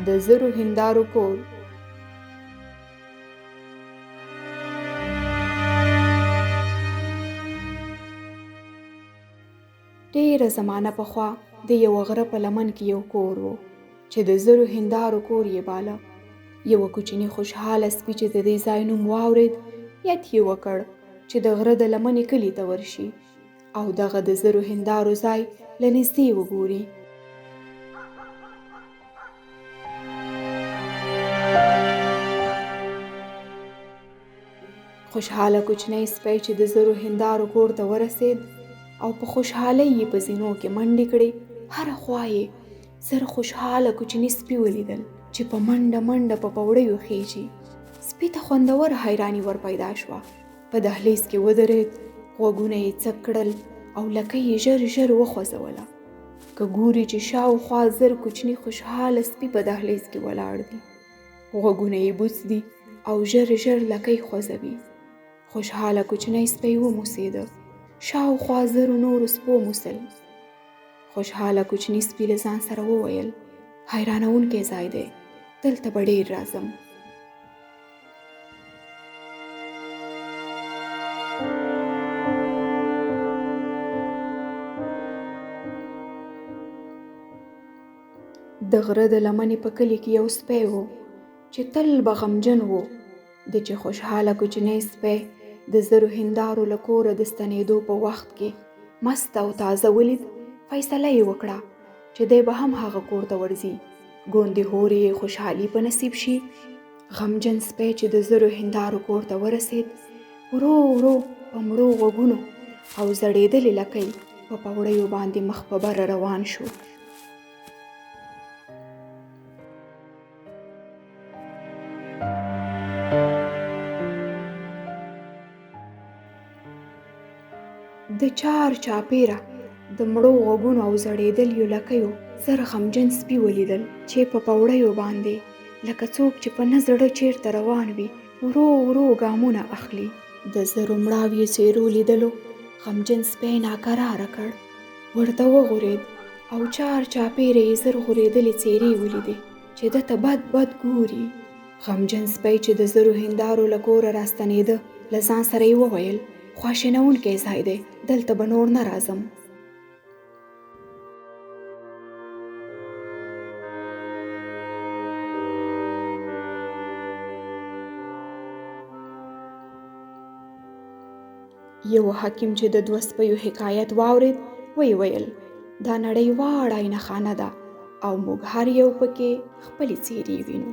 د زرو هندارو کور. ډېره زمانه پخوا د یوه غره په لمن کې یو کور و چې د زرو هندارو کور یې باله. یوه کوچني خوشحاله سپي چې د دې ځای نوم واورېد، نیت یې وکړ چې د غره د لمنې کلي ته ورشي او دغه د زرو هندارو ځای له نږدې وګوري. خوشحاله کوچنی سپی چې د زرو هندارو کور ته ورسېد او په خوشحالۍ یې په زینو کې منډې کړې، هره خوا یې زر خوشحاله کوچني سپي ولیدل چې په منډه منډه په پوړیو خېژي. سپي ته خوندوره حیراني ور پیدا شوه. په دهلیز کې ودرېد، غوږونه یې څک کړل او لکۍ یې ژر ژر وخوځوله. که ګوري چې شاوخوا زر کوچني خوشحاله سپي په دهلیز کې ولاړ دي. غوږونه یې بوڅ دي او ژر ژر لکۍ خوځوي. خوشحاله کوچنی سپی وموسېده. شاوخوا زرو نورو سپو موسل. خوشحاله کوچني سپي له ځان سره وویل، حیرانوونکی ځای دی، دلته به ډېر راځم. د غره د لمنې په کلي کې یو سپی و چې تل به غمجن و. د چې خوشحاله کوچنی سپی د زرو هندارو له کوره د ستنېدو په وخت کې مست او تازه ولید، فیصله یې وکړه چې دی به هم هغه کور ته ورځي، ګوندې هورې یې خوشحالي په نصیب شي. غمجن سپی چې د زرو هندارو کور ته ورسېد، ورو ورو په مړو غوږونو او ځړېدلې لکۍ په پوړیو باندې مخ په بره روان شو. د چار چاپېره د مړو غوږونو او ځړېدلیو لکیو زر غمجن سپي ولیدل چې په پوړیو باندې لکه څوک چې په نه زړه چېرته روان وي، ورو ورو ګامونه اخلي. د زرو مړاویو څېرو لیدلو غمجن سپی ناکراره کړ. ورته وغورېد او چار چاپېره یې زر غورېدلې څېرې ولیدې چې ده ته بد بد ګوري. غمجن سپی چې د زرو هندارو له کوره راستنېده، له ځان سره یې وویل، خواشینوونکی ځای دی، دلته به نور نه راځم. یوه حکیم چې د دوه سپیو حکایت واورېد، ویې ویل، دا نړۍ واړه آینه خانه ده او موږ هر یو پکې خپلې څېرې وینو.